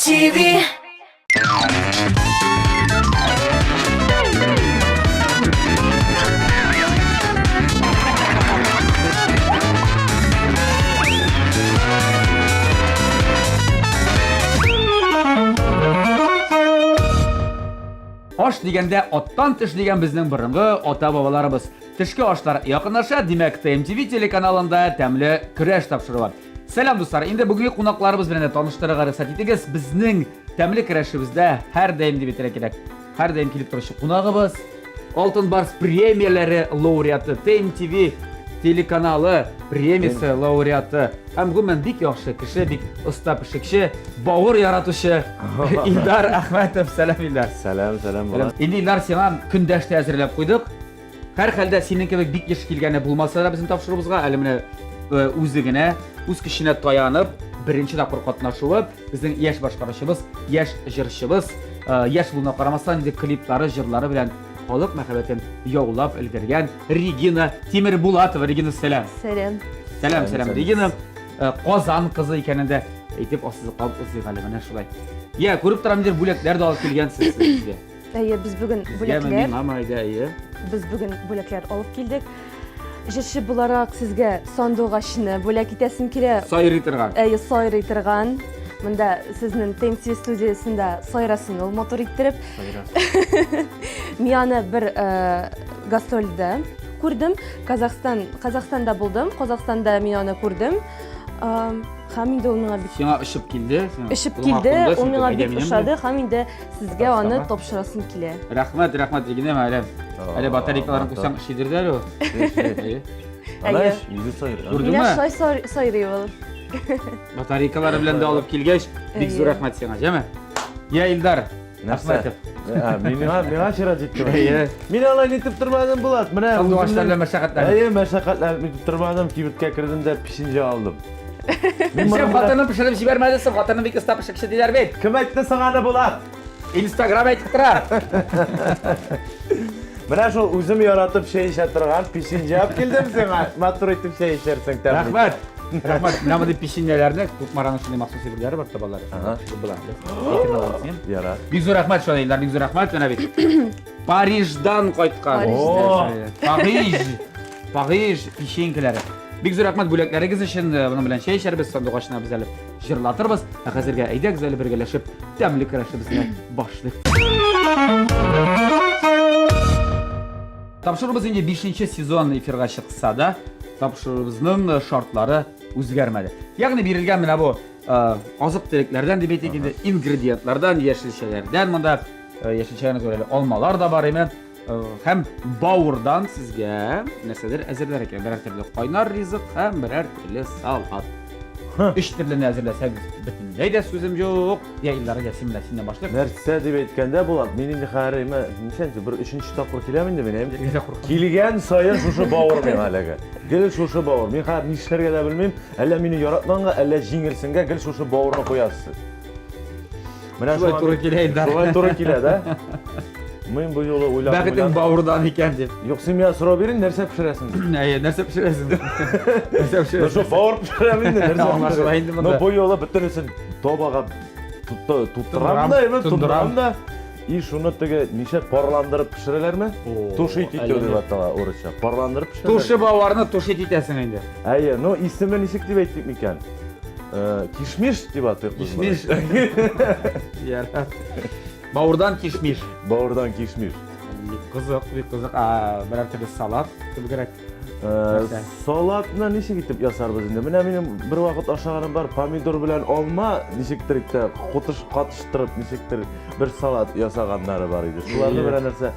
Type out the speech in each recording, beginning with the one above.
TMTV. Аш дигәндә аттан төш дигән безнең борынгы ата-бабаларыбыз. Төшке ашлар якынлаша, димәк, ТМТВ телеканалында тәмле көрәш тапшыруы. Сәлам, дуслар! Инде бүгенге кунакларыбыз белән дә таныштырырга рөхсәт итегез. Безнең тәмле көрәшебездә һәрдаим дип әйтергә кирәк, һәрдаим килеп торучы кунагыбыз, Алтын Барс премияләре лауреаты, ТМТВ телеканалы премиясе лауреаты һәм гомумән бик яхшы кеше, бик оста пешекче, бавыр яратучы Илдар Әхмәтов. Сәлам, Илдар. Сәлам, сәлам, Булат. Инде Илдар, сиңа көндәш тә әзерләп куйдык. Һәрхәлдә синең кебек бик еш килгәне булмаса да безнең тапшыруыбызга, әле менә э, үзе генә, үз көченә таянып, беренче тапкыр катнашуы, безнең яшь башкаручыбыз, яшь җырчыбыз, э, яшь булуына карамастан, инде клиплары, җырлары белән халык мәхәббәтен яулап өлгергән Регина Тимербулатова. Регина, сәлам. Сәлам. Сәлам, сәлам, Регина. Э, Казан кызы икәнен дә әйтеп ассызыклап узыйк әле менә шулай. Я, күреп торам, инде бүләкләр дә алып килгәнсез сез безгә. Әйе, без бүген Безгәме, бүләкләр, миңамы, әйдә, әйе. без бүген бүләкләр алып килдек. Җырчы буларак сезгә сандугачны бүләк итәсем килә. Сайрый торган. Әйе, сайрый торган. Монда сезнең ТМТ студиясендә сайрасын ул матур иттереп. Мин аны бер э, гастрольдә күрдем. Казахстан, Казахстанда булдым. Казахстанда мин аны күрдем. Э, Һәм инде ул миңа бик Сиңа очып килде. сиңа очып кулыңа килде, кунды, ул син миңа әйдә бик минем ошады белән. һәм инде сезгә аны Татарстанга. тапшырасым килә. Рәхмәт, рәхмәт, Регина, әле. Әле батарейкаларын куйсаң, эшлидер дә әле ул. Әйе. Ана Әйе. ич, үзе сайрый. Күрдеңме? Менә шулай сайрый ул. Батарейкалары белән дә алып килгәч, бик зур Әйе. рәхмәт сиңа, җәме? Я, Илдар, Нәрсә? Әхмәтов. Ә, Миңа миңа чират җитте. Әйе. Мин алай нитеп тормадым, Булат. Менә Сандугачлар үземнең- белән мәшәкатьләнеп. Әйе, мәшәкатьләнеп нитеп тормадым. Кибеткә кердем дә печенье алдым. Мин Син моның белән- хатыны пешереп җибәрмәде, соң хатыны бик оста пешекче диләр бит. Кем әйтте соң аны, Булат? Инстаграм әйтеп тора. Менә шул үзем яратып чәй эчә торган печенье алып килдем сиңа. Матур итеп чәй эчәрсең тәмле. Рәхмәт. Рәхмәт. Менә мондый печеньеләрне Кукмараның шундый махсус әйберләре бар табалар. Ага. Була. Әйтеп алам син. Ярар. Бик зур рәхмәт шулай, Илдар, бик зур рәхмәт. Менә бит. Париждан кайткан. О! Париж. Париж печенькалары. Бик зур рәхмәт бүләкләрегез өчен. Э, Моның белән чәй эчәрбез, сандугачны без әле җырлатырбыз. Ә хәзергә әйдәгез әле бергәләшеп тәмле көрәшебезне башлыйк. Тапшыруыбыз инде 5 сезон эфирга чыкса да, тапшыруыбызның э, шартлары үзгәрмәде. Ягъни бирелгән менә бу э, азык-төлекләрдән дип әйтик инде, ингредиентлардан, яшелчәләрдән монда э, яшелчәләрне түгел әле, алмалар да бар име. Һәм бавырдан сезгә нәрсәдер әзерләр икән. Берәр төрле кайнар ризык һәм берәр төрле салат. Өч төрлене әзерләсәгез, бөтенләй дә сүзем юк. Я, Илдар, я, син менә синнән башлыйк. Нәрсә дип әйткәндә, Булат, мин инде хәзер әйме, ничәнче, бер өченче тапкыр киләм инде мин, әйме. Килгән саен шушы бавыр миңа эләгә. Гел шушы бавыр. Мин хәзер нишләргә дә белмим. Әллә мине яратманга, әллә җиңелсенгә гел шушы бавырны куясыз сез. Менә Шулай туры килә инде. Шулай туры килә, да? Мин бу юлы уйлап Бәхетең бавырдан икән дип. Юк, син миңа сорау бир инде, нәрсә пешерәсең дип. Әйе, нәрсә пешерәсең? Нәрсә пешерәсең? Ну, шул бавыр пешерәм инде, нәрсә. Аңлашыла инде монда. Но бу юлы бөтенесен табага тоттырам да, әйме, тондырам да. И шуны теге ничә парландырып пешерәләрме? Тушить итү дип атала урысча. Парландырып пешерәләр. Туши бавырны тушить итәсең инде. Әйе, ну исеме ничек дип әйтик микән? Э, кишмиш дип атыйк без моны. Кишмиш. Ярар. Бавырдан кишмиш. Бавырдан кишмиш. Бик кызык, бик кызык. А, берәр төрле салат кебегрәк. Э, Нәрсә? Салатны ничек итеп ясарбыз инде? Менә минем бер вакыт ашаганым бар, помидор белән алма ничектер итә, кутыш катыштырып ничектер бер салат ясаганнары бар иде. Шуларны берәр нәрсә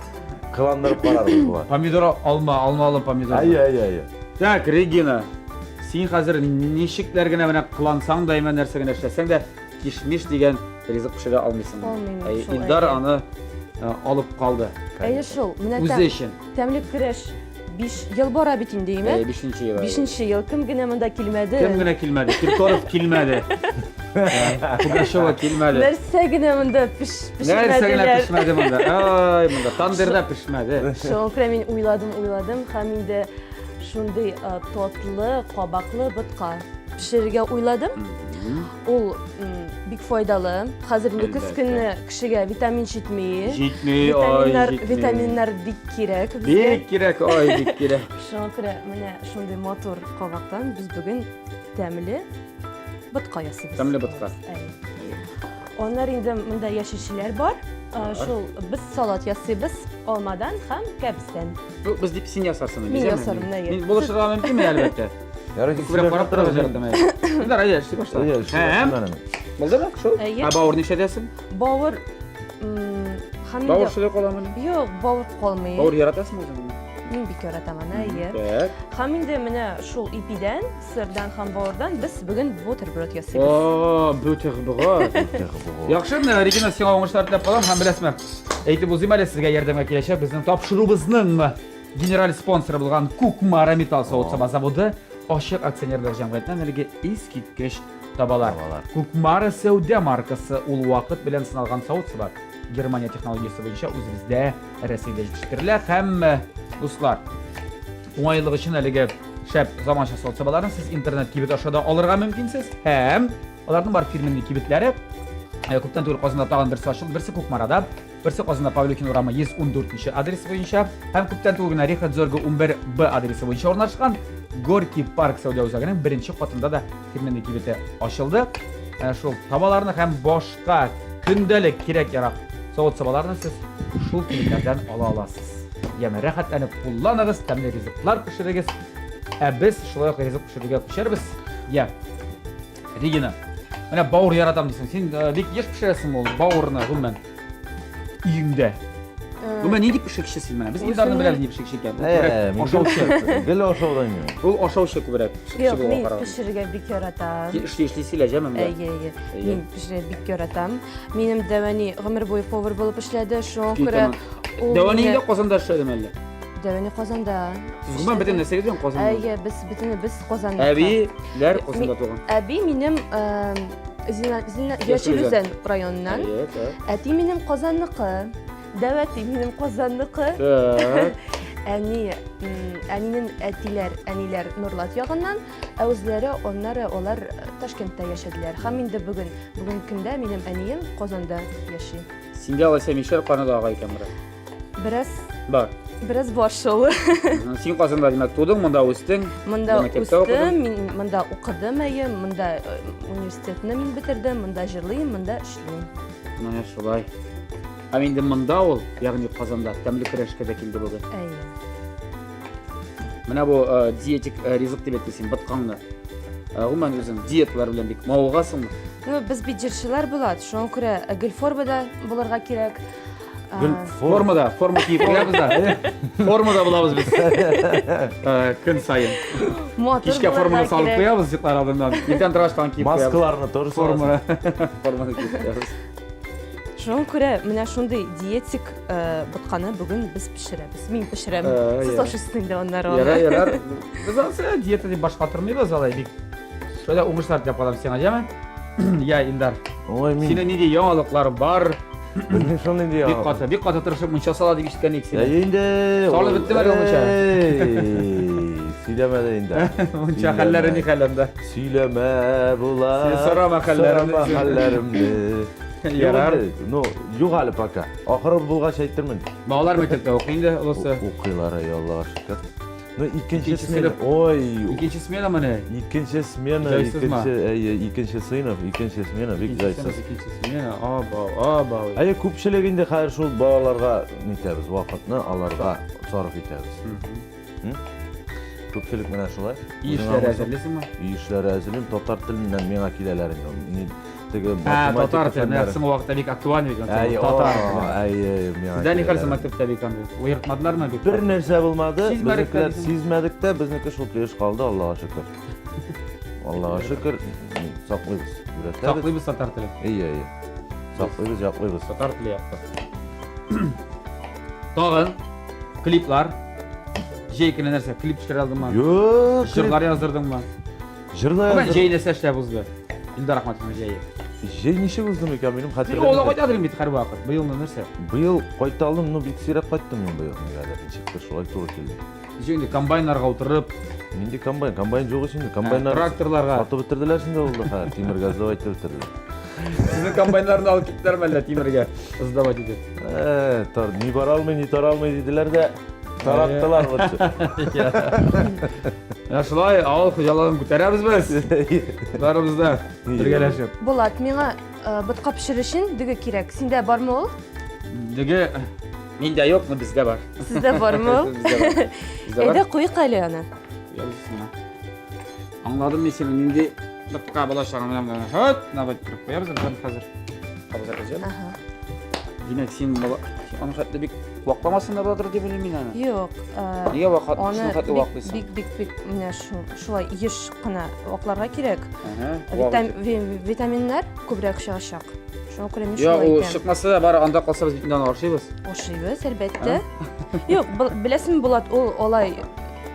кыландырып карарбыз була. Помидор, алма, алмалы помидор. Әйе, әйе, әйе. Так, Регина, син хәзер ничекләр генә менә кылансаң да, имә нәрсә генә эшләсәң дә, кишмиш дигән ризык пешерә алмыйсың. Алмыйм Әй, шул, Илдар әйе. аны э, алып калды. Әйе шул. Менә Үзе тәм- өчен. тәмле көрәш 5 ел бара бит инде, име? Әйе, бишенче ел. Бишенче ел. Кем генә монда килмәде? Кем генә килмәде? Киркоров килмәде. Пугачева килмәде. Нәрсә генә монда пеш Нәрсә генә пешермәделәр. пешмәде монда? Ай, монда тандырда пешмәде. Шуңа күрә мин уйладым, уйладым һәм инде шундый э, татлы, кабаклы ботка пешерергә уйладым. Ул м, бик файдалы. Хәзер инде көз Әлбәттә. көне кешегә витамин җитми. Җитми, ай, Витаминнар, җитми. витаминнар бик кирәк безгә. Бик кирәк, ай, бик кирәк. Шуңа күрә менә шундый матур кабактан без бүген тәмле ботка ясыйбыз. Тәмле ботка. Әйе. Аннары инде монда яшелчәләр бар. Шул без салат ясыйбыз алмадан һәм кәбестән. Ну, без дип син ясарсың. Мин ясарым, әйе. Мин булышырга мөмкинме, әлбәттә. Ярый, Күбрәк карап торырга яратам. Илдар, әйдә, эшли башла. Һәм булдымы? Шул. Әйе. Ә бавыр нишләтәсең? Бавыр һәм Бавыр инде шулай каламыни? Юк, бавыр калмый. Бавыр яратасыңмы үзең? Мин бик яратам аны, әйе. Так. Һәм инде менә шул ипидән, сырдан һәм бавырдан без бүген бутерброд ясыйбыз. О, бутерброд. Яхшы, менә Регина, сиңа уңышлар теләп калам һәм беләсезме, әйтеп узыйм әле, сезгә ярдәмгә киләчәк безнең тапшыруыбызның генераль спонсоры булган Кукмара металл савыт-саба заводы ачык акционерлык җәмгыятеннән әлеге искиткеч табалар. Табалар. Кукмара сәүдә маркасы ул вакыт белән сыналган савыт-саба. Германия технологиясе буенча үзебездә Рәсәйдә җитештерелә һәм, дуслар, уңайлык өчен әлеге шәп заманча савыт-сабаларны сез интернет кибет аша да алырга мөмкинсез һәм аларның бар фирменный кибетләре. Күптән түгел Казанда тагын берсе ачылды, берсе Кукмарада, берсе Казанда Павлюхин урамы 114 адресы буенча һәм күптән түгел генә Рихард Зорге 11 Б адресы буенча урнашкан Горький парк сәүдә үзәгенең беренче катында да фирменный кибете ачылды. Әнә шул табаларны һәм башка көндәлек кирәк-ярак савыт-сабаларны сез шул кибетләрдән ала аласыз. Яме рәхәтләнеп кулланыгыз, тәмле ризыклар пешерегез. Ә без шулай ук ризык пешерүгә күчәрбез. Я. Регина, менә бавыр яратам дисең. Син бик еш пешерәсеңме ул бавырны гомумән өеңдә? Гомумән нинди пешекче син менә? Без Илдарны беләбез нинди пешекче икән. Ул күбрәк ашаучы. Гел ашаудан мин. Ул ашаучы күбрәк. Пешекче Юк, булуга мин караганда. пешерергә бик яратам. Эшли эшли силә, җәме монда. Әйе, әйе. Әйе. Мин пешерергә бик яратам. Минем дәвәни гомер буе повар булып эшләде, шуңа күрә ул Дәвәни мине- инде Казанда эшләдеме әллә? Дәвәни Казанда. Сез гомумән бөтен нәрсәгез белән Казанда. Әйе, без бөтенебез Казанда. Әбиләр Казанда туган. Әби минем Зина Яшел Яшел Үзән районыннан. Әйе, так. Әти минем Казанныкы. Дәү әти минем Казанныкы. Так. Әни, әнинең әтиләр, әниләр Нурлат ягыннан, ә үзләре аннары алар Ташкентта яшәделәр. Һәм инде бүген, бүгенге көндә минем әнием Казанда яши. Синдә алайса мишәр каны да ага икән бераз. Бераз Бар. Бераз бар шул. Син Казанда димәк тудың, монда үстең. Монда Мәктәптә үстем, укыдың. мин монда укыдым, әйе, монда университетны мин бетердем, монда җырлыйм, монда эшлим. Менә шулай. Һәм инде монда ул, ягъни Казанда тәмле көрәшкә дә килде бүген. Әйе. Менә бу диетик ризык дип әйтте син, боткаңны. Гомумән үзең диеталар белән бик мавыгасыңмы? Ну, без бит җырчылар Булат, шуңа күрә гел формада булырга кирәк. Гел формада, форма киеп куябыз да. Формада булабыз без. Көн саен. Матур Кичкә форманы салып куябыз йоклар алдыннан. Иртән торгач тагын киеп куябыз. Маскаларны тоже форма. Форманы киеп куябыз. Шуңа күрә менә шундый диетик ботканы бүген без пешерәбез. Мин пешерәм. Сез ашыйсыз инде аннары аны. Ярар, ярар. Без ансы диета дип башка тормыйбыз алай бик. Шулай да уңышлар теләп калам сиңа, яме? Я, Илдар. Ой, мин. Синең нинди яңалыклар бар? Белмим шул нинди Бик яңалык. каты, бик каты тырышып мунча сала дип ишеткән идек сине. Әйе инде. Салып беттеме әле мунча? Сөйләмә дә инде. Мунча хәлләре ни хәл анда? Сөйләмә була. Син сорама хәлләремне. Сорама хәлләремне. Ярар. Ну, юк әле пока. Ахыры булгач әйтермен. Балалар мәктәптә укый инде, олысы. Укыйлар, әй, Аллага шөкер. Ну, икенче Икенче смена. сыйныф. Ой, Икенче смена менә. икенче смена, Җайсызмы? икенче, әйе, икенче сыйныф, икенче смена бик Икенче җайсыз. сыйныф, икенче смена. Абау, абау. Әйе, күпчелек инде хәзер шул балаларга нитәбез, вакытны аларга сарыф итәбез. Күпчелек менә шулай. Өй эшләре әзерлисеңме? Өй эшләре әзерлим, татар теленнән миңа киләләр инде. Ни теге Ә, татар математика теле, менә фәннәре. соңгы вакытта бик актуаль бит, Әйе, татар теле. Әйе, миңа. Сездә ни хәл киләләр. мәктәптә бик андый? Уертмадылармы бик? Бер нәрсә булмады, Сизмәдек тә безнекеләр дисең. сизмәдек тә, безнеке шул килеш калды, Аллага шөкер. Аллага шөкер, саклыйбыз, өйрәтәбез. Саклыйбыз татар телен. Әйе, әйе. Саклыйбыз, яклыйбыз. Татар теле якты. Тагын клиплар. Җәй көне нәрсә, клип төшерә алдыңмы? Юк, Җырлар яздырдыңмы? Җырлар Бүген яздыр. җәй нәрсә эшләп узды? Илдар Әхмәтовның җәе. Җәй ничек узды микән минем Син хәтердә. авылга кайта бит һәрвакыт. Быелны нәрсә? Быел кайта алдым, но бик сирәк кайттым мин быел. Нигәдер, ничектер шулай туры килде. Ничек инде комбайннарга утырып, Нинди комбайн? Комбайн юк ич инде. Комбайннар тракторларга. Сатып бетерделәр инде авылда хәзер. Тимергазда әйтеп бетерделәр. Сезнең комбайннарны алып киттеләр мәллә тимергә сдавать итеп. Э, тар, ни бара алмый, ни тара алмый диделәр дә тараттылар лучше. Менә шулай авыл хуҗалыгын күтәрәбез без. Барыбыз да бергәләшеп. Булат, миңа э, ботка пешерер өчен дөге кирәк. Синдә бармы ул? Дөге миндә юк, но бездә бар. Сездә бармы ул? Бездә бар. Бездә бар. Әйдә куйык әле аны. Аңладым мин синең нинди ботка булачагын менә менә. Хот, набат торып куябыз без хәзер. Кабызарга җәл. Ага. Димәк, син бала аны хәтле бик вакламасын да буладыр дип уйлыйм мин аны. Юк. Э, Нигә вакыт Аны шул хәтле бик, ваклыйсың? бик бик бик менә шу, шулай еш кына вакларга кирәк. Ага, вак Витам, итеп. ви- витаминнар күбрәк чыгачак. Шуңа күрә мин Юк, шулай ул итәм. чыкмаса да бары анда калса без бит инде аны ашыйбыз. Ашыйбыз, әлбәттә. Юк, беләсеңме, Булат, ул алай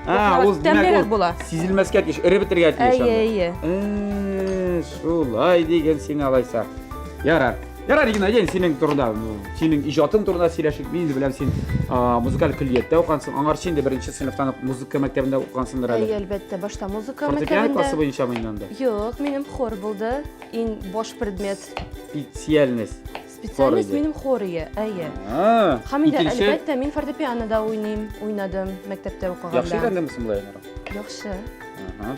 А, ул тәмлерәк була. Сизелмәскә тиеш, эреп бетергә тиеш. Әйе, әйе. Э, шулай диген син алайса. Ярар. Ярар, Регина, әйдә, синең турында, синең иҗатың турында сөйләшик. Мин инде беләм, син музыкаль көллияттә укыгансың. Аңарчы инде беренче сыйныфтан ук музыка мәктәбендә укыгансыңдыр әле. Әйе, әлбәттә, башта музыка мәктәбендә. Фортепиано классы буенчамы инде анда? Юк, минем хор булды. Иң баш предмет. Специальность. Специальность минем хор ие, әйе. Һәм инде әлбәттә мин фортепианода уйныйм, уйнадым мәктәптә укыганда. Яхшы өйрәндеңме соң болай уйнарга? Яхшы.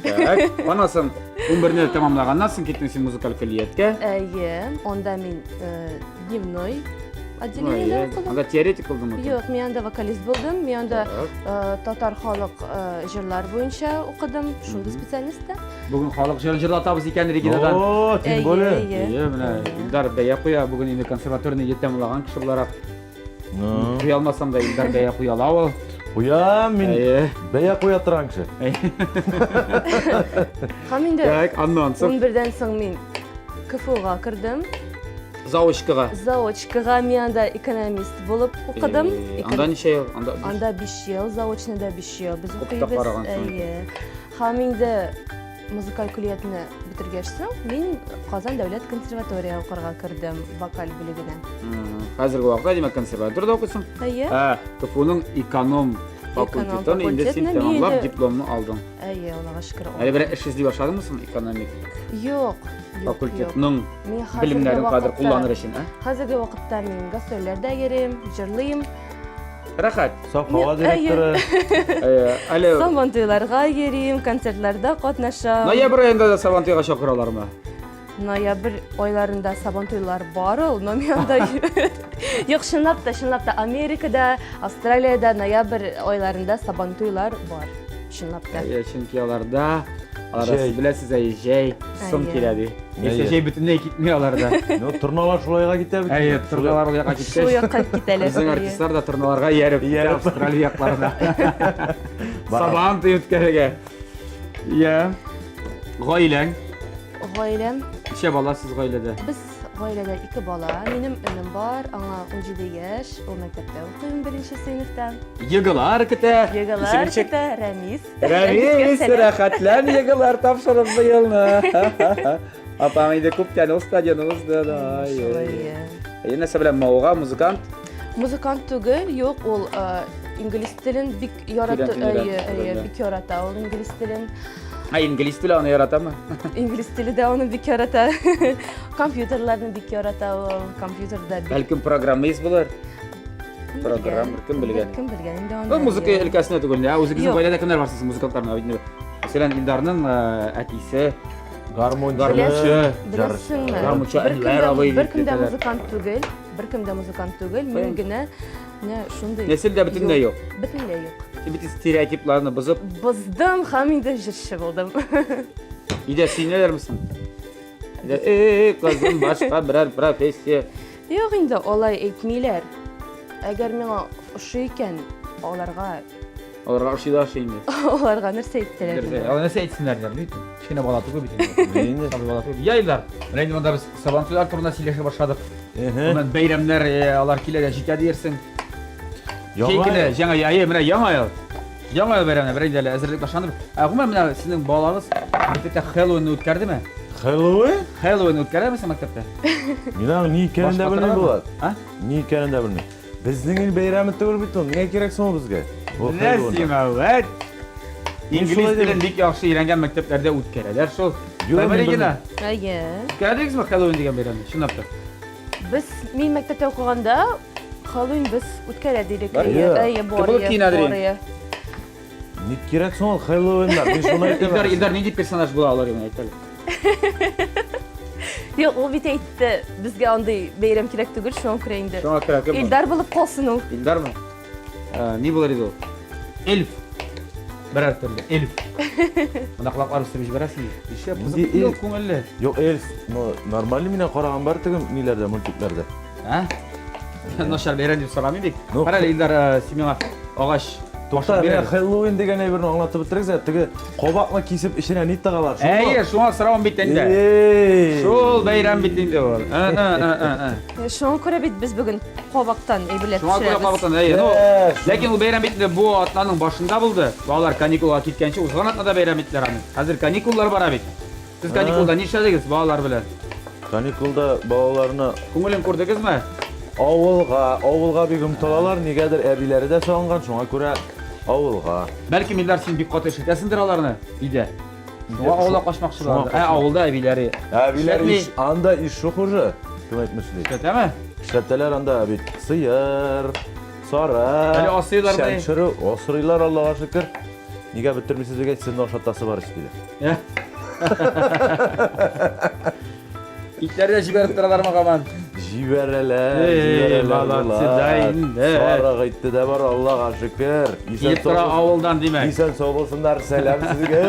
Так. Аннан соң 11-не тәмамлаганнан соң киттең син музыкаль көллияткә. Әйе, анда мин э, дневной отделениедә укыдым. Анда теоретик булдыңмы? Юк, мин анда вокалист булдым. Мин анда э, татар халык э, җырлар буенча укыдым, шундый специальностьта. Бүген халык җырын җырлатабыз икән Регинадан. О, тем более. Әйе, менә Илдар бәя куя. Бүген инде консерваторияне җитә тәмамлаган кеше буларак. Ну. Куя алмасам да Илдар бәя куя ала ул. Куям мин. Бәя куя торган кеше. Һәм инде Так, аннан соң 11-дән соң мин КФУга кердем. Заочкага. Заочкага мин анда экономист булып укыдым. Анда ничә ел? Анда Анда 5 ел, заочныйда 5 ел без укыйбыз. Әйе. Һәм инде музыкаль көллиятне бетергәч соң, мин Казан дәүләт консерватория укырга кердем, вокаль бүлегенә. Хәзерге вакытта, димәк, консерваториядә укыйсың. Әйе. Ә, КФУның эконом факультетын инде син тәмамлап дипломны алдың. Әйе, Аллага шөкер. Әле берәр эш эзли башладыңмы соң экономик? Юк. Факультетның белемнәрен хәзер кулланыр өчен, ә? Хәзерге вакытта мин гастрольләрдә йөрим, җырлыйм. Рәхәт. Саф һава директоры. Әле Сабантуйларга йөрим, концертларда катнашам. Ноябрь аенда да Сабантуйга чакыралармы? Ноябрь айларында Сабантуйлар бар ул, но мин анда Юк, чынлап та, чынлап та Америкада, Австралиядә ноябрь айларында Сабантуйлар бар. Чынлап та. Чөнки аларда аларда сез беләсез, әй, җәй соң килә ди. Яисә җәй бөтенләй китми аларда. Ну, торналар шулайга китә бит. Әйе, торналар ул якка киткәч. Шул якка китәләр. Безнең артистлар да торналарга ияреп китә Австралия якларына. Сабан туе үткәрергә. Я. Гаиләң? Гаиләм. Ничә бала сез гаиләдә? Без гаиләдә ике бала. Минем энем бар, аңа 17 яшь, ул мәктәптә укый, 11 сыйныфта. Егылар көтә. Егылар көтә, Рәмис. Рәмис, рәхәтлән егылар тапшырып быелны. Апаң инде күптән ул стадионы узды да. Әйе, нәрсә белән мавыга, музыкант? Музыкант түгел, юк, ул инглиз телен бик ярата, әйе, әйе, бик ярата ул инглиз телен. Ә инглиз теле аны яратамы? Инглиз теле дә аны бик ярата. Компьютерларны бик ярата ул, компьютерда бик. Бәлкем программист булыр? Программер, кем белгән? Кем белгән инде аны. Ну, музыка өлкәсендә түгел, ә үзегезнең гаиләдә кемнәр бар сезнең музыкантлар? Менә бит Мәсәлән, Илдарның әтисе гармунчы, гармунчы, Беләсеңме? Гармунчы Әнвәр абый. Беркем дә музыкант түгел, беркем дә музыкант түгел, мин генә менә шундый. Нәселдә бөтенләй юк. Бөтенләй юк. Син бит стереотипларны бозып. Боздым һәм инде җырчы булдым. Өйдә сөенәләрме соң? Эй, кызым, башка берәр профессия. Юк инде, алай әйтмиләр. Әгәр миңа ошый икән, аларга Аларга ошый да ошый инде. Аларга нәрсә әйттеләр? Нәрсә? Алар нәрсә әйтсеннәр инде, бит. Кечкенә бала түгел бит инде. Инде. Сабый бала түгел. Я, Илдар, менә инде монда без Сабантуйлар турында сөйләшә башладык. Моннан бәйрәмнәр, алар килә дә җитә диярсең. Җәй көне, яңа ел, менә яңа ел. Яңа ел бәйрәменә бер инде әле әзерлек башланды. Ә гомумән менә сезнең балагыз мәктәптә Хэллоуинны үткәрдеме? Хэллоуин? Хэллоуин үткәрәме син мәктәптә? Мин аның ни икәнен дә белмим Булат. А? Ни икәнен дә белмим. Безнең ил бәйрәме түгел бит ул. Нигә кирәк соң ул безгә? Ул Менә Хэллоуин. сиңа, вәт. Мин Инглиз шулай телен дим. бик яхшы өйрәнгән мәктәпләрдә үткәрәләр шул. Юк, мин Регина, Әйе. үткәрдегезме Хэллоуин дигән бәйрәмне? Чынлап та. Без мин мәктәптә укыганда Хэллоуин без үткәрә дидек. Бар? Әйе, Иә. әйе, бар. Кем булып иә, киенә бар, дидең? иә. Ник кирәк соң ул Хэллоуиннар? Мин шуны әйтәм. Илдар, Илдар нинди персонаж була алыр иде, әйт әле. Юк, ул бит әйтте, безгә андый бәйрәм кирәк түгел, шуңа күрә инде. Шуңа күрә кем? Илдар булып калсын ул. Илдармы? Ә, ни булыр иде ул? Эльф. Берәр төрле эльф. Монда колаклар үстереп җибәрәсең. Нишләп Нинди кызык эльф? күңелле. Юк, эльф, ну, нормально миннән караган бар теге ниләрдә, мультикларда. Ә? Начар бәйрәм дип сорамыйм бит. Ну, Кара әле, Илдар, э, син миңа агач Тукта, башын бир менә әле. Хэллоуин дигән әйберне аңлатып бетерегез әле. Теге кабакны кисеп эченә ни тыгалар? шулмы? Әйе, шуңа соравым бит инде. Эй! Шул бәйрәм бит инде ул. Ә, ә, ә, ә, ә. Шуңа күрә бит без бүген кабактан әйберләр Шуңа күрә пешерәбез. кабактан, әйе. Ну, Ә, шул- ләкин ул бәйрәм бит инде бу атнаның башында булды. Балалар каникулга киткәнче узган атнада бәйрәм иттеләр аны. Хәзер каникуллар бара бит. Сез каникулда нишләдегез балалар белән? Каникулда балаларны Күңелен күрдегезме? авылга, авылга бик омтылалар, нигәдер әбиләре дә сагынган, шуңа күрә авылга. Бәлки Илдар син бик каты ишетәсеңдер аларны өйдә. Шуңа авылга качмакчы шуңа булалар. Ә авылда әбиләре. Әбиләр Эшләтми. иш, анда иш шук уже. Кем әйтмешли? Эшләтәме? Эшләтәләр анда бит сыер, сарык. Әле асрыйлармы? Шәмшерү, асрыйлар Аллага шөкер. Нигә бетермисез дигәч, сезне ашатасы бар ич диде. Ә? Итләр дә җибәреп торалармы гаман? Җибәрәләр, Эй, җибәрәләр. молодцы да булат. инде. Сарык итте дә бар, Аллага шөкер. Исән Килеп тора сау булсын- авылдан димәк. Исән сау булсыннар, сәлам сезгә.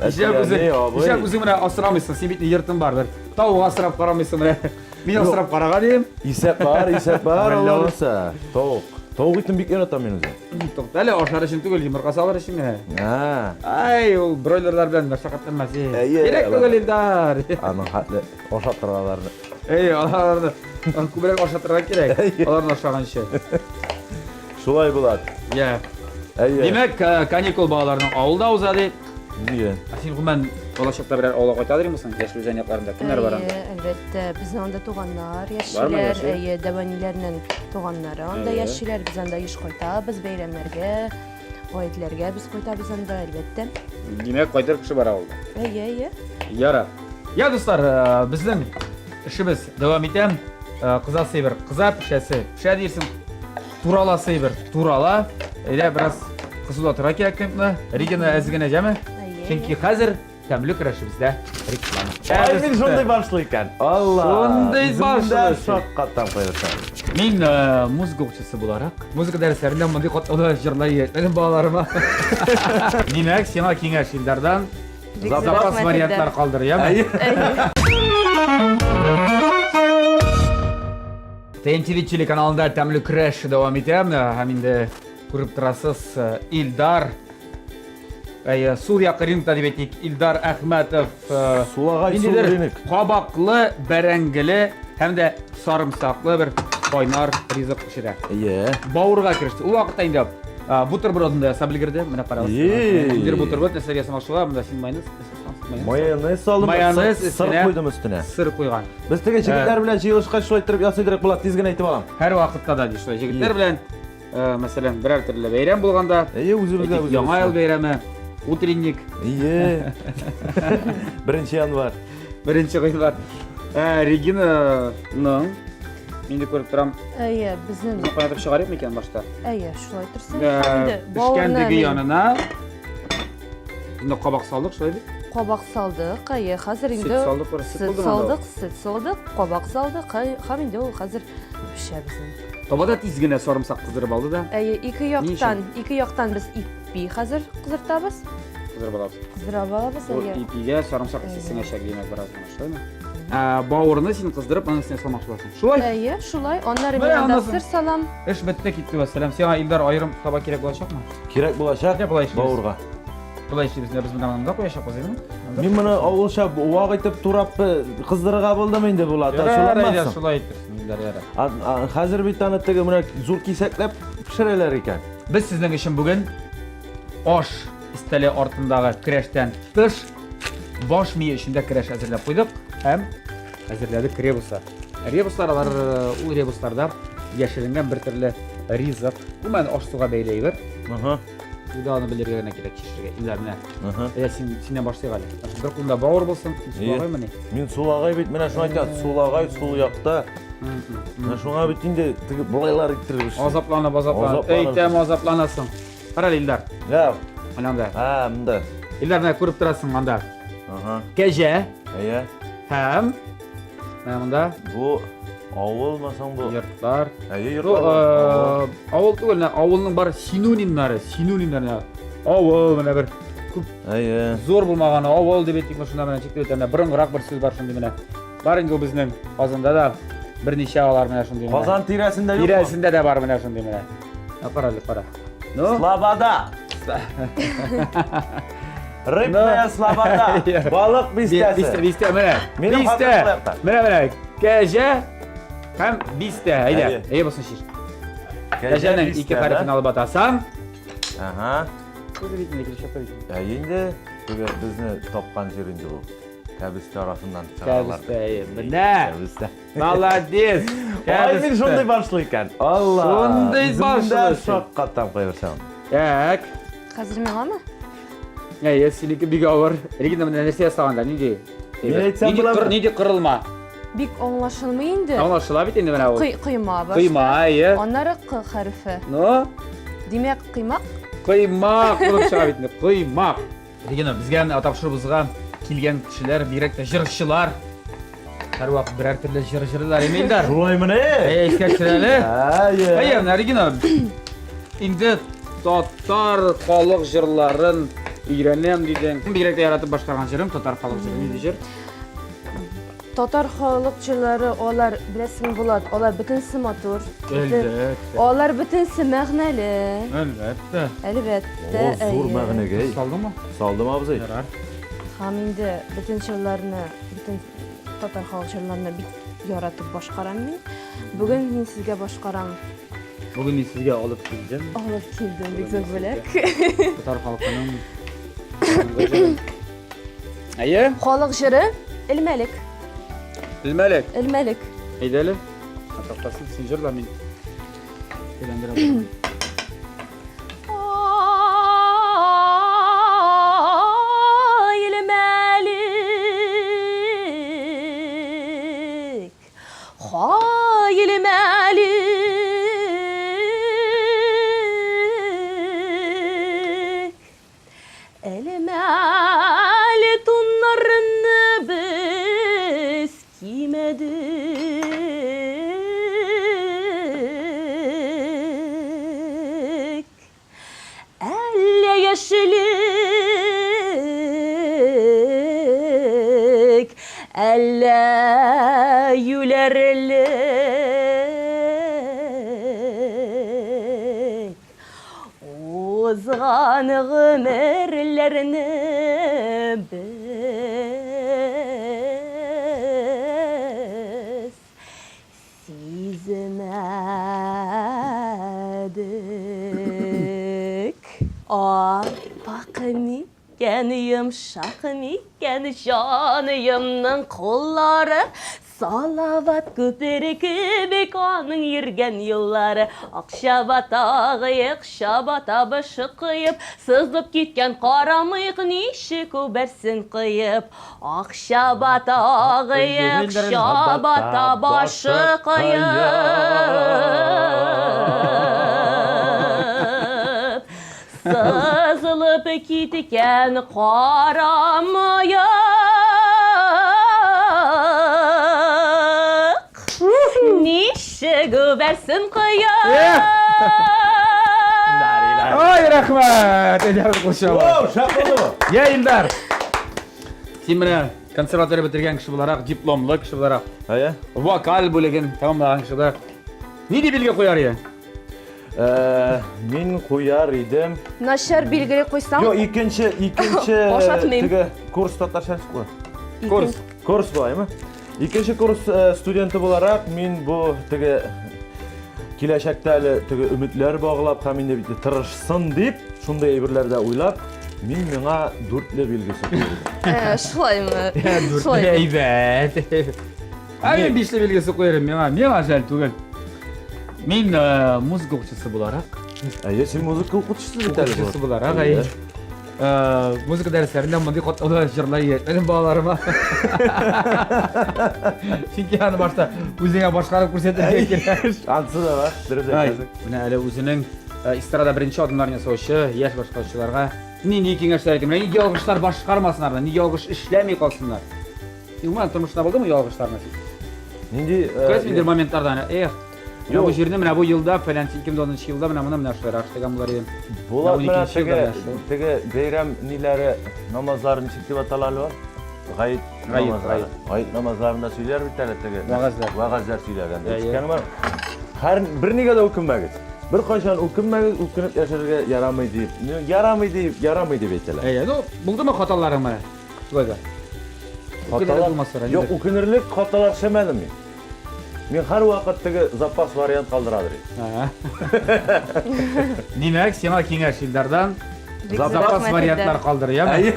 Нишләп үзең, Әти, абый. нишләп үзең менә асрамыйсың? Син бит йортың бар бер. Тавык асрап карамыйсың менә. Мин Юк. асрап караган идем. Исәп бар, исәп бар, Әллә Алла ул. булса. Тавык. Тавык итен бик яратам мин үзем. Тукта әле ашар өчен түгел, йомырка салыр өчен генә. Ә, Ай, ул бройлерлар белән мәшәкатьләнмәс. Әйе, Кирәк алар. түгел, Илдар. Аның хәтле ашаттыраларны. Әй, аларны күбрәк ашатырга кирәк. Әйе. Аларны ашаганчы. Шулай булат. Я. Әйе. Димәк, э, каникул балаларның авылда уза ди. Нигә? Ә син гомумән балачакта берәр авылга кайта димсең? Яшел Үзән якларында кемнәр бар анда? Әйе, әлбәттә, безнең анда туганнар Бармы яшиләр. яши? Әйе, дәвәниләрнең туганнары анда Әйе. яшиләр. Без анда еш кайтабыз бәйрәмнәргә, гаетләргә без кайтабыз анда, әлбәттә. Димәк, кайтыр кеше бар авылда. Әйе, әйе. Ярар. Я, дуслар, э, безнең эшебез дәвам итә. Э, Кызасы бер кыза, пешәсе пешә дирсең. Тураласы бер турала. Әйдә бераз кызулатырга кирәк кемне. Регина әз генә җәме. Әйе. Чөнки хәзер тәмле көрәшебездә реклама. Ай, мин шундый башлы икән. Алла. Шундый Үземдә башлы. Шаккатам кайрыса. Мин э, музыка укытучысы буларак, музыка дәресләрендә мондый катлаулы җырлар өйрәтмәдем балаларыма. Димәк, сиңа киңәш Илдардан Бик зур запас рәхмәт, вариантлар Илдар. калдыр, яме? Әйе. ТНТВ телеканалында тәмле көрәш дәвам итә. Менә Һәм инде күреп торасыз, э, Илдар Әйе, сул як рингта дип әйтик, Илдар Әхмәтов э, Сулагай сул ниндидер ринг. кабаклы, бәрәңгеле һәм дә сарымсаклы бер кайнар ризык пешерә. Әйе. Бавырга кереште. Ул вакытта инде э, бутербродын да ясап өлгерде. Менә карагыз. Ей. Ниндидер бутерброд нәрсәгә ясамакчы була? Монда син майонез, майонез. Майонез салдым, Майонез сыр- сыр өстенә- куйдым өстенә. Сыр куйган. Без теге җегетләр белән җыелышкач шулай иттереп ясыйдырык була, тиз генә әйтеп алам. Һәр вакытта да ди шулай җегетләр белән, э, мәсәлән, берәр төрле бәйрәм булганда, Әйе, үзебезгә әйтик, үзебез. Яңа ел бәйрәме, утренник, Әйе. Беренче январь. беренче гыйнвар. Ә, Регинаның мин дә күреп торам, Әйе, безнең безне кайнатып чыгарыйк микән башта? әйе, шулай торсын. Ә, Һәм инде Пешкән бавырны дөге мин янына инде кабак салдык, шулай бит? Кабак салдык, әйе, хәзер Сөт инде салдык, бер сөт сөт булдымы анда ул? салдык, сөт салдык, кабак салдык, әй, һәм инде ул хәзер пешә безнең. Табада тиз генә сарымсак кыздырып алды да, Әйе, ике Ни яктан, ике яктан без ипи хәзер кыздыртабыз. кыздырып алабыз. Кыздырып алабыз, Бу әйе. ипигә сарымсак исе Әйе. сеңәчәк димәк бераз гына, шулаймы? Ә, бавырны син кыздырып, аның өстенә салмакчы буласың. Шулай? Әйе, шулай. Аннары Менә мин анда аннан соң- сыр салам. Эш бетте, китте вәссәлам. Сиңа Илдар аерым таба кирәк булачакмы? Кирәк булачак Менә болай эшлибез. бавырга. Болай эшлибез. Менә без моны монда куячакбыз, әйеме? Монда. Мин моны авылча вак итеп турап э, кыздырырга булдым инде Булат. Ярар, әйдә, Ачуланмассың. шулай итерсең, Илдар, ярар. А- а, Хәзер бит аны теге менә зур кисәкләп пешерәләр икән. Без сезнең өчен бүген аш өстәле артындагы көрәштән тыш баш мие өчен дә көрәш әзерләп куйдык һәм әзерләдек ребуслар. Ребуслар алар э, ул ребусларда яшеренгән бер төрле ризык. Гомумән аш-суга бәйле әйбер. Ага. Инде аны белергә генә кирәк чишергә. Илдар, менә. Әйдә син синнән башлыйк әле. Бер кулында бавыр булсын, син сулагаймыни? Мин сулагай бит, менә шуны әйтәм, сулагай сул якта. Менә шуңа бит инде теге былайлар иттереп эшли. Азапланып, азапланып. Әйтәм, азапланасың. Кара әле, Илдар. Я. Менә анда. Ha, монда. Илдар, менә күреп торасың анда. Ага. Кәҗә. Әйе. Һәм менә монда Бу авылмы соң бу? Йортлар. Әйе, Бу, йортлар. э, авыл түгел, менә авылның бар синонимнары, синонимнар менә. Авыл менә бер күп Әйе. зур булмаган авыл дип әйтик, шунда менә чиктә үтә. Менә борынгырак бер сүз бар шундый менә. Бар инде ул безнең Казанда да берничә алар менә шундый. менә. Казан тирәсендә юкмы? Тирәсендә дә бар менә шундый менә. Ә, кара әле, кара. Ну, Слобода. Рыбная Ну. слобода. Балык бистә, бистәсе. бистә, менә. Минем Бистә. хатыным шул якта. Менә, менә. Кәҗә һәм бистә. Әйдә, Әйе. әйе булсын шиш. Кәҗәнең ике хәрефен алып атасаң. Ага. Күзе бит инде киләчәктә бит. Ә инде теге безне тапкан җир инде бу. Кәбестә арасыннан чыгаралар. Кәбестә, әйе. Менә. Кәбестә. Молодец. Ай, мин шундый башлы икән. Алла. Шундый башлы. Шаккатам кайберсәм. Так. Хәзер миңамы? Әйе, синеке бик авыр. Регина менә нәрсә ясаганда, нинди? Мин әйтсәм Нинди буламы? кыр, нинди кырылма? Бик аңлашылмый инде. Аңлашыла бит инде менә ул. Кый, кыйма башта. Кыйма, әйе. Аннары К хәрефе. Ну, Димәк, кыймак? кыймак булып чыга бит инде, кыймак. Регина, безгә менә тапшыруыбызга килгән кешеләр, бигрәк тә җырчылар, һәрвакыт берәр төрле җыр җырлар, әйме, Илдар? Шулаймыни? Әй, искә төшер әле. Әйе. Әйе, менә Регина, инде татар халык җырларын өйрәнәм дидең. Бигрәк тә яратып башкарган җырың татар халык җыры. Нинди җыр? Татар халык җырлары, алар, беләсеңме, Булат, алар бөтенесе матур. Әлбәттә. Алар бөтенесе мәгънәле. Әлбәттә. Әлбәттә. О, зур мәгънәгә. Салдыңмы? Салдым, абзый. Ярар. Һәм инде бөтен җырларны, бөтен татар халык җырларны бик яратып башкарам мин. Бүген мин сезгә башкарам. Бүген мин сезгә алып килдем. Алып килдем, бик зур бүләк. Татар халкының Әйе? Халык җыры Элмәлек. Элмәлек. Элмәлек. Әйдә әле. Туктасын, син җырла мин. Әйләндерә барам. Ай, Элмәлек. Хай, Элмәлек. Әле-мәле туннарны без кимәдек. Әллә яшьлек, әллә юләрлек. Узган гомерләрне без сизмәдек. Ап-ак микән, йомшак микән җаныемның куллары? Салават күпере кебек аның йөргән юллары. Акча тагыек, чабата башы кыеп, сызып киткән кара мыек ничек үбәрсен кыеп. Акча тагыек, чабата башы кыеп, сызылып киткән кара мыек. Ничек үбәрсен кыеп. Ай, рәхмәт! Илдар Кушова. Вау, шәп булды бу. Я, Илдар. Син менә консерватория бетергән кеше буларак, дипломлы кеше буларак, Әйе. вокаль бүлеген тәмамлаган кеше буларак, нинди билге куяр идең? Мин куяр идем. Начар билгеле куйсаң. Юк, икенче, икенче Ашатмыйм. Теге курс татарча ничек була? Курс. Курс була, әйме? Икенче курс студенты буларак мин бу теге киләчәктә әле теге өметләр баглап һәм инде бит тырышсын дип, шундый әйберләр дә уйлап, мин миңа дүртле билгесе куйдым. Шулаймы? Дүртле әйбәт. Ә мин бишле билгесе куярым миңа, миңа жәл түгел. Мин музыка укучысы буларак. Әйе, син музыка укытучысы бит әле. Укытучысы буларак, әйе. Музыка дәресләрендә мондый катлаулы җырлар өйрәтмәдем балаларыма. Чөнки аны башта үзеңә башкарып күрсәтергә кирәк. Ансы да бар, дөрес әйтәсең. Менә әле үзенең эстрада беренче адымнарын ясаучы яшь башкаручыларга нинди киңәшләр әйтим? Менә нинди ялгышлар башкармасыннар да, нинди ялгыш эшләми калсыннар. Гомумән, тормышта булдымы ялгышлар? Нинди Күрәсең инде моментларда, эх, Менә бу җирне менә бу елда, фәлән 2010 елда менә моны менә шулайрак эшләгән булыр идем. Булат менә теге, теге бәйрәм ниләре, намазлары ничек дип атала әле ул? Гает намазлары. Гает намазларында сөйләр бит әле теге. Вәгазьләр. Вәгазьләр сөйләгәндә. Ишеткәнең бар. Һәр бер нигә дә үкенмәгез. Бер кайчан үкенмәгез, үкенеп яшәргә ярамый дип. Ярамый дип, ярамый дип әйтәләр. Әйе, ну, булдымы хаталарың менә? Шулай да. Хаталар, юк, үкенерлек хаталар эшләмәдем мин. Мин һәрвакыт теге запас вариант калдыра дим. Димәк, сиңа киңәш Илдардан запас вариантлар калдыр, яме?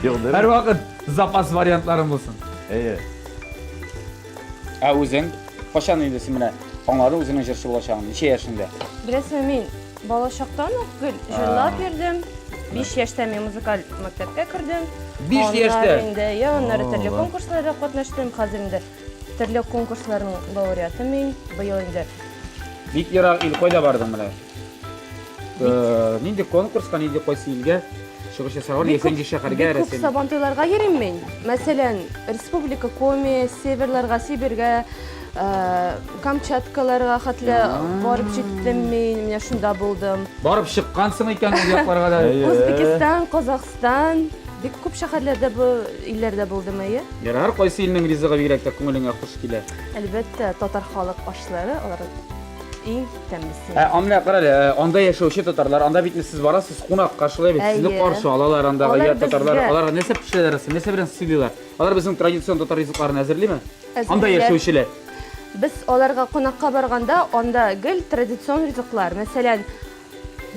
Юк, Һәрвакыт запас вариантларың булсын. Әйе. Ә үзең кайчан инде син менә аңладың үзеңнең җырчы булачагыңны? Ничә яшеңдә? Беләсеңме, мин Балачактан ук гел җырлап йөрдем. 5 яшьтә мин музыкаль мәктәпкә кердем. 5 яшьтә? Инде, я, аннары төрле конкурсларда катнаштым. Хәзер инде төрле конкурсларның лауреаты мин. Быел инде. Бик ерак ил кайда бардың менә? Э, нинди конкурска, нинди кайсы илгә чыгыш ясарга, яисә нинди шәһәргә Бик күп сабантуйларга йөрим мин. Мәсәлән, Республика Коми, Северларга, Сибирьгә, Э, Камчаткаларга хәтле барып җиттем мин, менә шунда булдым. Барып чыккансың икән ул якларга да. Үзбекистан, Казахстан, бик күп шәһәрләрдә бу илләрдә булдым, әйе. Ярар, кайсы илнең ризыгы бигрәк тә күңелеңә хуш килә? Әлбәттә, татар халык ашлары, алар иң тәмлесе. Ә, менә кара әле, э, анда яшәүче татарлар, анда бит сез барасыз кунакка, шулай бит, сезне каршы алалар андагы я татарлар. Алар нәрсә пешерәләр, нәрсә белән сыйлыйлар? Алар безнең традицион татар ризыкларын әзерлиме? Анда яшәүчеләр. Без аларга кунакка барганда, анда гел традицион ризыклар. Мәсәлән,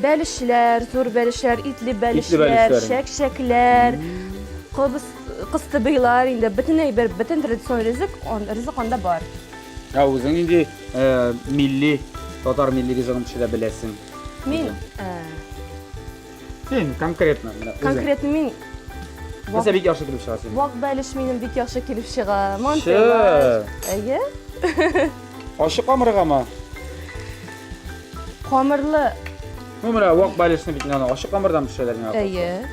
бәлешләр, зур бәлешләр, итле бәлешләр, чәк-чәкләр, кыбыз, кыстыбыйлар, инде бөтен әйбер, бөтен традицион ризык, ризык анда бар. Ә үзең нинди э, милли, татар милли ризыгын пешерә беләсең? Мин э, Син конкретно менә үзең. Конкретно мин Нәрсә бик яхшы килеп чыга синең? Вак бәлеш минем бик яхшы килеп чыга. Мантыйлар. Әйе. Ачы камыргамы? Камырлы. Ну, менә вак бәлешне бит инде ачы камырдан пешерәләр миңа. Әйе.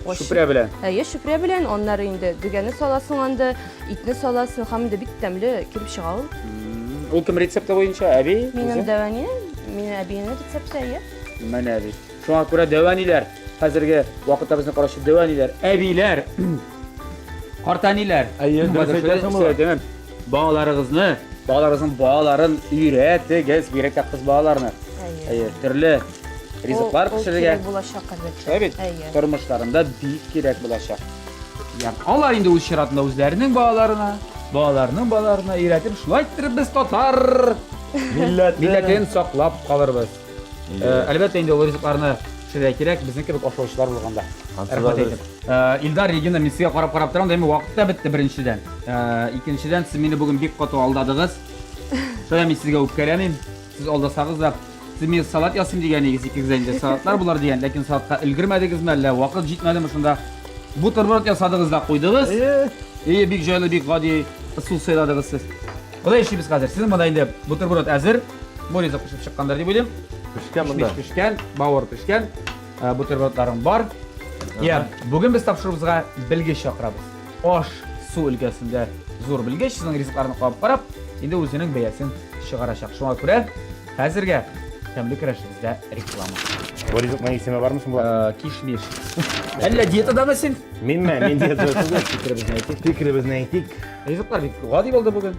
Чүпрә белән. Әйе, чүпрә белән. Аннары инде дөгәне саласың анда, итне саласың һәм инде бик тәмле килеп чыга ул. Ул кем рецепты буенча? Әби? Минем дәвәни, минем әбинең рецепты, әйе. Менә бит. Шуңа күрә дәвәниләр, хәзерге вакытта безне караучы дәвәниләр, әбиләр, картәниләр. Әйе, дөрес әйтәсең болай. Балаларыгызны, балаларыгызның балаларын өйрәтегез, бигрәк тә кыз балаларны. Әйе, төрле ризыклар пешерергә. Кирәк булачак, әлбәттә. Шулай бит? Тормышларында бик кирәк булачак. Алар инде үз чиратында үзләренең балаларына, балаларының балаларына өйрәтеп, шулай иттереп без татар милләтен саклап калырбыз. Э, әлбәттә инде ул ризыкларны пешерергә кирәк, безнең кебек ашаучылар булганда. Рәхмәт әйтеп. Э, Илдар, Регина, мин сезгә карап-карап торам, дәме вакыт та бетте беренчедән. Э, икенчедән, сез мине бүген бик каты алдадыгыз. Шулай мин сезгә үпкәләмим. Сез алдасагыз да, сез мин салат ясыйм дигән идегез, икегез инде салатлар булар дигән, ләкин салатка өлгермәдегезме әллә, вакыт җитмәдеме шунда? Бутерброд ясадыгыз да куйдыгыз. Ие, бик җайлы, бик гади ысул сайладыгыз сез. Болай эшлибез хәзер. Сезнең монда инде бутерброд әзер. Бу ризык пешеп чыккандыр дип уйлыйм. Пешкән монда. Пешмеш пешкән, бавыр пешкән, э, бутербродларың бар. Я, бүген без тапшыруыбызга белгеч чакырабыз. Аш, су өлкәсендә зур белгеч, сезнең ризыкларны кабып карап, инде үзенең бәясен чыгарачак. Шуңа күрә хәзергә тәмле көрәшебездә реклама. Бу ризыкның исеме бармы соң булат? Э, кишмиш. Әллә диетадамы син? Минме? Мин диетада түгел. Фикеребезне әйтик. Фикеребезне әйтик. Ризыклар бик гади булды бүген.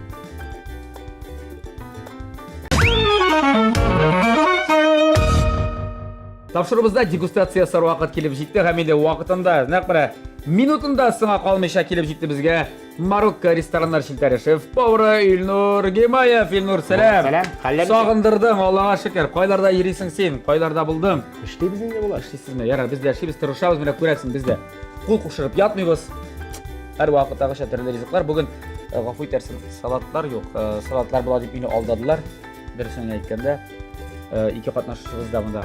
Тапшыруыбызда дегустация ясар вакыт килеп җитте һәм инде вакытында, нәкъ менә минутында сыңа калмыйча килеп җитте безгә Марокко рестораннар челтәре шеф-повары Илнур Гимаев. Илнур, сәлам. Сәлам. Хәлләр ничек? Сагындырдың, Аллага шөкер. Кайларда йөрисең син? Кайларда булдың? Эшлибез инде болай. Эшлисезме? Ярар, без дә эшлибез, тырышабыз, менә күрәсең, без дә кул кушырып ятмыйбыз. Һәр вакыттагыча төрле ризыклар. Бүген э, гафу итәрсең, салатлар юк. Э, салатлар була дип мине алдадылар. Дөресен әйткәндә. Ике катнашучыбыз да монда.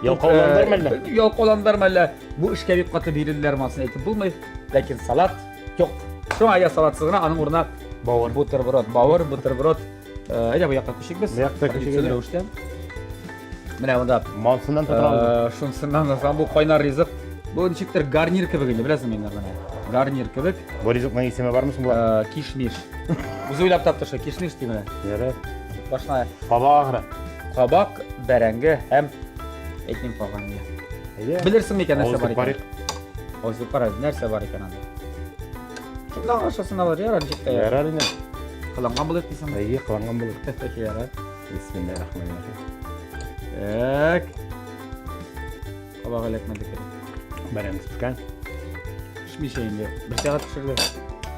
Ялкауландар мәллә? Ялкауландар мәллә? Бу эшкә бик каты бирелделәр, монысын әйтеп булмый. Ләкин салат юк. Шуңа я салатсыз гына, аның урынына бавыр, бутерброд, бавыр, бутерброд. Әйдә бу якка күчик без. Бу якта күчик. Рәвештә. Менә монда Мансыннан тотырабыз. Шунсыннан да бу кайнар ризык. Бу ничектер гарнир кебек инде, беләсеңме инде менә. Гарнир кебек. Бу ризыкның исеме бармы соң була? Кишмиш. Үзе уйлап тапты шул, кишмиш ди менә. Ярар. Башына кабак ахыры. Кабак, бәрәңге һәм әйтмим калган инде. Әйдә. Белерсең микән нәрсә бар икән? Авыз кара, нәрсә бар икән анда? Шунда ашасын алыр, ярар ничек тә. Ярар инде. Кыланган булыр дисең. Әйе, кыланган булыр. Ярар. Бисмиллаһир-рахманир-рахим. Так. Кабак эләкмәде кебек. Бәрәңге пешкән. Пешмичә инде. Бер сәгать пешерде.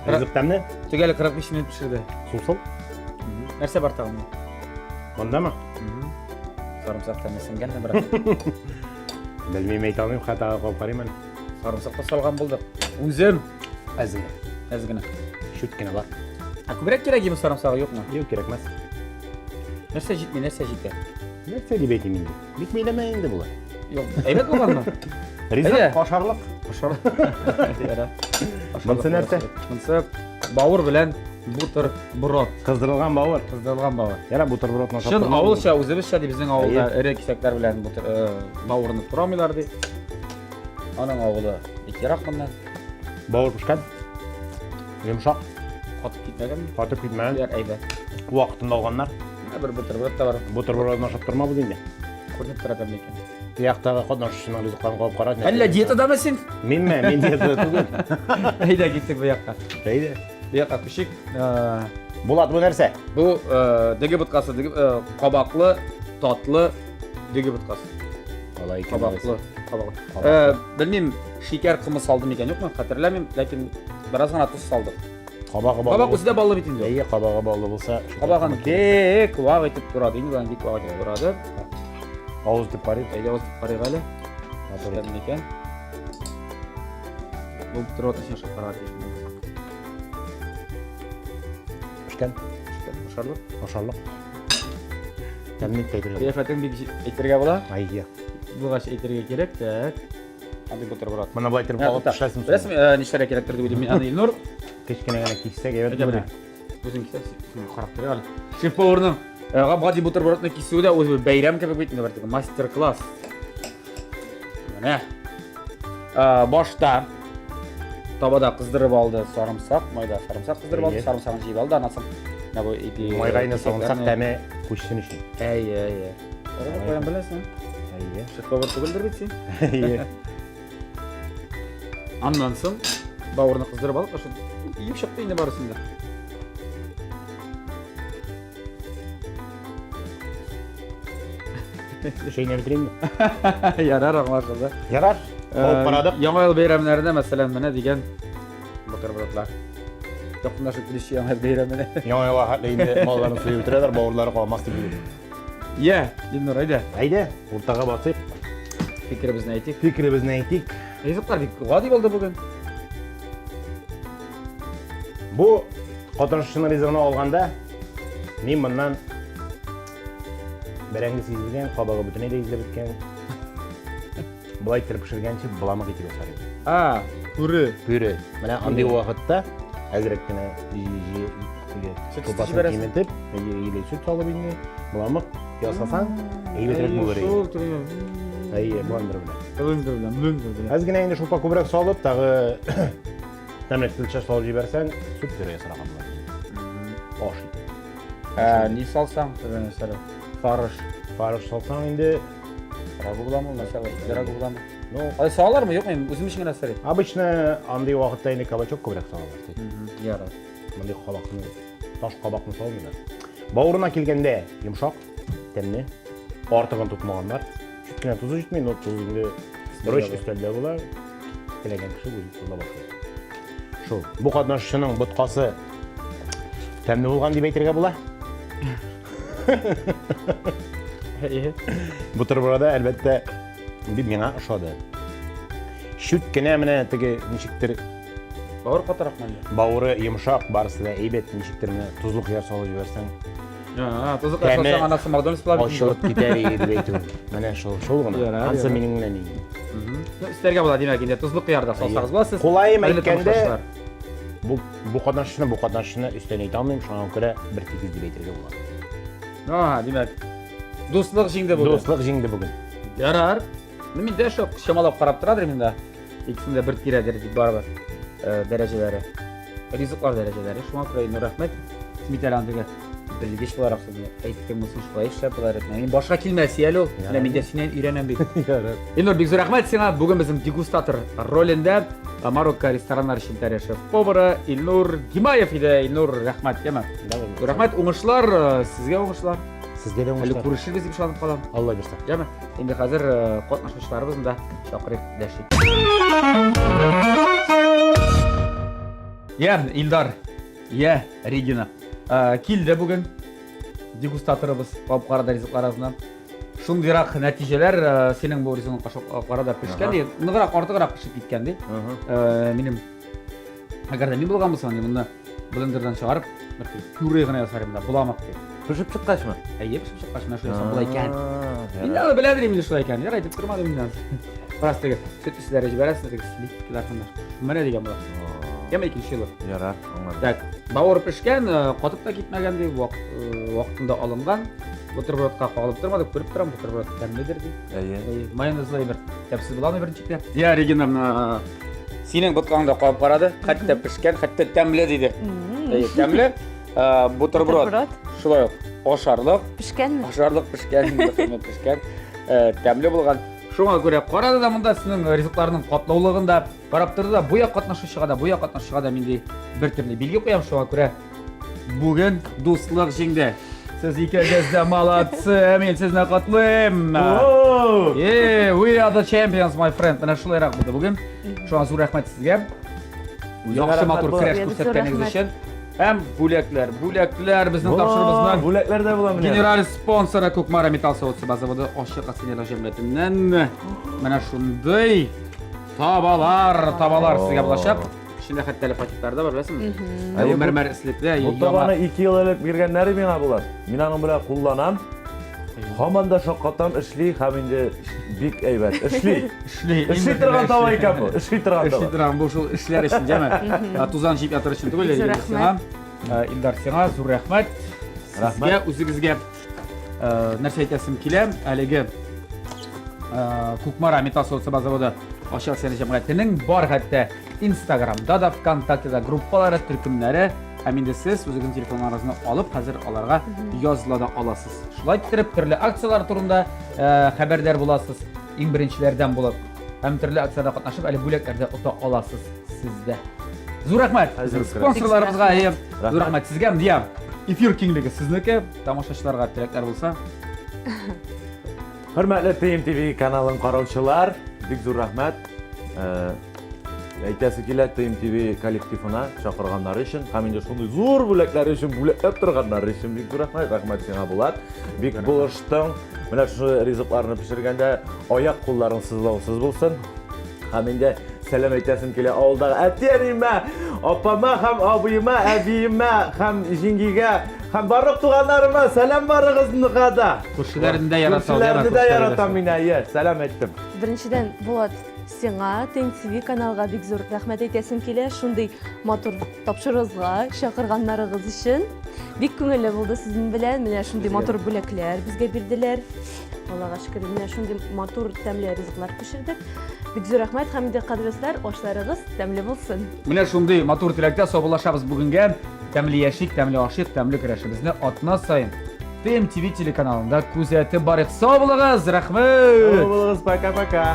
Ризык тәмле. Төгәл 45 минут пешерде. Сусыл. Нәрсә бар тагын? Мондамы? Сарымсак тәме сеңгәнме бераз? Белмим, әйтә алмыйм, хәтта кабып карыйм әле. Сарымсак та салган булдык. Үзем. Әз генә. Әз генә. Чүт кенә бар. Ә күбрәк кирәк име сарымсагы, юкмы? Юк, кирәкмәс. Нәрсә җитми, нәрсә җитә? Нәрсә дип әйтим инде? Бик миләмә инде болар. Юк, әйбәт булганмы? Ризык ашарлык. Ашарлык. Ярар. Монысы нәрсә? Монысы бавыр белән бутерброд. Кыздырылган бавыр. Кыздырылган бавыр. Ярар, бутербродны ашап. Чын авылча, үзебезчә ди, безнең авылда эре кисәкләр белән бутер бавырны турамыйлар ди. Аның авылы бик ерак моннан. Бавыр пешкән. Йомшак. Катып китмәгәнме? Катып китмәгән. Ярар, әйбәт. Вакытында алганнар. Менә бер бутерброд та бар. Бутербродны ашап тормабыз инде. Күренеп тора тәмле икән. Тияктагы катнашучының ризыкларын кабып кара. Әллә диетадамы син? Минме? Мин диетада түгел. Әйдә киттек бу якка. Әйдә. Бу якка күчик. Булат, бу нәрсә? Бу дөге боткасы, дөге кабаклы, татлы дөге боткасы. Алай икән. Кабаклы, кабаклы. Белмим, шикәр комы салдым икән, юкмы? Хәтерләмим, ләкин бераз гына тоз салдык. Кабагы баллы. Кабак үзе дә баллы бит инде. Әйе, кабагы баллы булса. Кабагын бик вак итеп турады, инде аны бик вак итеп турады. Авыз итеп карыйк. Әйдә авыз итеп карыйк әле. Матур итеп икән. Бу бутерброд өчен ашап карарга тиеш. Пешкән. Пешкән. Ашарлык. Ашарлык. Тәмле итеп әйтергә. Кыяфәтең бик әйтергә була. Әйе. Булгач әйтергә кирәк, так. Андый бутерброд. Моны болай итеп алып ташлайсың. Беләсеңме, нишләргә кирәктер дип уйлыйм мин аны, Илнур. Кечкенә генә киссәк әйбәт булыр. Үзең кисәсең, карап тор әле. Шеф-поварның гап-гади бутербродны кисүе дә үзе бер бәйрәм кебек бит инде, бер теге мастер-класс. Менә. Башта табада кыздырып алды сарымсак, майда сарымсак кыздырып алды, сарымсагын җыеп алды, аннан соң менә бу ипи. Майга инде сарымсак тәме күчсен өчен. Әйе, әйе. Каян беләсең? Әйе. Шеф-повар түгелдер бит син. Әйе. Аннан соң бавырны кыздырып алып, ошо иеп чыкты инде барысын да. Чәйнәп бетеримме? Ярар, аңлашылды. Ярар. Алып карадык. Яңа ел бәйрәмнәрендә, мәсәлән, менә дигән бутербродлар. Якынлашып килүче яңа ел бәйрәменә. Яңа елга хәтле инде малларын суеп бетерәләр, бавырлары калмас дип уйлыйм. Йә, Илнур, әйдә. Әйдә, уртага басыйк. Фикеребезне әйтик. Фикеребезне әйтик. Ризыклар бик гади булды бүген. Бу катнашучының ризыгын алганда, мин моннан бәрәңге сизелгән, кабыгы бөтенләй дә изелеп беткән. Болай иттереп пешергәнче боламык итеп ясар идем. А, пюре. Пюре. Менә андый вакытта әзрәк кенә шулпасын киметеп, или сөт салып инде, боламык ясасаң, әйбәтрәк булыр иде. Әйе, блендер белән. Блендер белән, блендер белән. Әз генә инде шулпа күбрәк салып, тагы тәмле көлчә салып җибәрсәң, сөт пюре ясарга була. Аш итеп. Ә, ни салсаң, мәсәлән, фарш. Фарш салсаң инде Рагу буламы, мәсәлән, рагу буламы? Ну, Алай салалармы, юкмы? Үзем өчен генә сорыйм. Обычно андый вакытта инде кабачок күбрәк салалар. Ярар. Мондый кабакны, таш кабакны салмыйлар. Бавырына килгәндә йомшак, тәмле. Артыгын тотмаганнар. Чүт кенә тузы җитми, но туз инде берочь өстәлдә була. Теләгән кеше үзе тузла башлый. Шул. Бу катнашучының боткасы тәмле булган дип әйтергә була. Бутерброда, әлбәттә, бик миңа ошады. Чүт кенә менә теге ничектер Бавыр катырак мәллә? Бавыры йомшак, барысы да әйбәт, ничектер менә тозлы кыяр салып җибәрсәң. Тозлы кыяр салсаң, анасы Макдональдс була бит. Ачылып китәр иде дип әйтү. Менә шул, шул гына. Ансы минем генә ни. Өстәргә була, димәк, инде тозлы кыяр да салсагыз була сез. Кулаем әйткәндә, бу бу катнашчыны, бу катнашчыны өстән әйтә алмыйм, шуңа күрә бер тигез дип әйтергә була. Ага, димәк, дуслык җиңде бүген. Дуслык җиңде бүген. Ярар. Ну, мин дә шок чамалап карап торадыр инде. Икесендә бер тирәдер дип барыбер э, дәрәҗәләре. Ризыклар дәрәҗәләре. Шуңа күрә инде рәхмәт. Син бит әле андый белгеч буларак син әйттең монысын шулай эшләп болар итмә. Мин башка килмәс әле ул. Менә мин дә синнән өйрәнәм бит. Ярар. Илнур, бик зур рәхмәт сиңа. Бүген безнең дегустатор ролендә Марокко рестораннар челтәре шеф-повары Илнур Гимаев иде. Илнур, рәхмәт, яме. Рәхмәт, уңышлар, э, сезгә уңышлар. Сезгә дә Әле уңышлар. күрешербез дип ышанып калам. Алла бирсә. Яме. Инде хәзер э, катнашучыларыбызны да чакырыйк, дәшик. Я, Илдар, я, Регина. Э, килде бүген дегустаторыбыз кап-кара ризыклар арасыннан. Шундыйрак нәтиҗәләр э, синең бу ризыгың кап-карада пешкән ди. Ныграк, артыграк пешеп киткән ди. Минем әгәр дә мин булган булсам, мин моны блендердан чыгарып, бер пюре гына ясар идем дә, боламык дип. Пешеп чыккачмы? Әйе, пешеп чыккач, менә шулай ясап була икән. Мин аны беләдер инде шулай икән. Ярай дип тормадым инде. Бераз теге сөт өсләре җибәрәсең, теге сливкилар шунда. Менә дигән була. Яме икенче юлы. Ярар, аңладым. Так, бавыр пешкән, э, катып та китмәгән ди, э, вакытында алынган. Бутербродка кагылып тормады, күреп торам, бутерброд тәмледер ди. Әйе. Әйе, майонезлы бер тәмсез буламы беренче кенә. Я, Регина, менә синең боткаң да кабып карады, хәтта пешкән, хәтта тәмле диде. Әйе, тәмле. Э, бутерброд. Бутерброд. Шулай ук ашарлык. Пешкәнме? Ашарлык пешкән, бутерброд пешкән. Э, тәмле булган. Шуңа күрә карады да монда сезнең ризыкларның катлаулыгын да карап торды да, бу як катнашучыга да, бу як катнашучыга да мин ди бер төрле билге куям, шуңа күрә бүген дуслык җиңде. Сез икегез дә молодцы, мин сезне котлыйм. Yeah, we are the champions, my friend. Менә шулайрак булды бүген. Шуңа зур рәхмәт сезгә. Яхшы матур көрәш күрсәткәнегез өчен. Һәм бүләкләр, бүләкләр безнең тапшыруыбызның бүләкләр дә була менә. Генераль спонсоры Кукмара металл савыт-саба заводы ачык акционерлар җәмгыятеннән менә шундый табалар, табалар сезгә булачак. Эчендә хәтта әле пакетлар да бар, беләсеңме? Бу мәрмәр эслекле. Бу табаны 2 ел элек биргәннәре миңа булар. Мин аның белән кулланам. Һаман да шаккатам, эшли һәм инде бик әйбәт. Эшли. Эшли. Эшли торган таба икән бу. Эшли торган таба. Эшли торган бу шул эшләр өчен, җәме. Тузан җыеп ятыр өчен түгел, Зур сиңа. Илдар, сиңа зур рәхмәт. Сезгә үзегезгә нәрсә әйтәсем килә. Әлеге Кукмара металл савыт-саба заводы ачык акционерлы җәмгыятенең бар хәтта Инстаграмда да, ВКонтактеда группалары, төркемнәре. Һәм инде сез үзегезнең телефоннарыгызны алып, хәзер аларга языла да аласыз. Шулай иттереп, төрле акцияләр турында э, хәбәрдар буласыз, иң беренчеләрдән булып. Һәм төрле акцияләрдә катнашып, әле бүләкләр дә ота аласыз сез дә. Зур рәхмәт спонсорларыбызга, әйе. Зур рәхмәт сезгә. Дия, эфир киңлеге сезнеке. Тамашачыларга теләкләр булса. Хөрмәтле TMTV каналын караучылар, бик зур рәхмәт. Э, әйтәсе килә TMTV коллективына чакырганнары өчен һәм инде шундый зур бүләкләре өчен бүләкләп торганнары өчен бик зур рәхмәт. Рәхмәт сиңа, Булат. Бик булыштың. Менә шушы ризыкларны пешергәндә аяк кулларың сызлаусыз булсын. Һәм инде сәлам әйтәсем килә авылдагы әти-әниемә, апама һәм абыема, әбиемә һәм җиңгигә һәм барлык туганнарыма сәлам барыгызга да. Күршеләрне дә яратам. Күршеләрне дә яратам мин, әйе, сәлам әйттем. Беренчедән, Булат, сиңа ТНТВ каналга бик зур рәхмәт әйтәсем килә. Шундый матур тапшыруыгызга чакырганнарыгыз өчен. Бик күңелле булды сезнең белән. Менә шундый матур бүләкләр безгә бирделәр. Аллага шөкер, менә шундый матур тәмле ризыклар пешердек. Бик зур рәхмәт һәм инде кадерле дуслар, ашларыгыз тәмле булсын. Менә шундый матур теләктә саубуллашабыз бүгенгә. Тәмле яшик, тәмле ашыйк, тәмле көрәшебезне атна саен ТМТВ телеканалында күзәтеп барыйк. Сау булыгыз, рәхмәт! Сау булыгыз, пока-пока.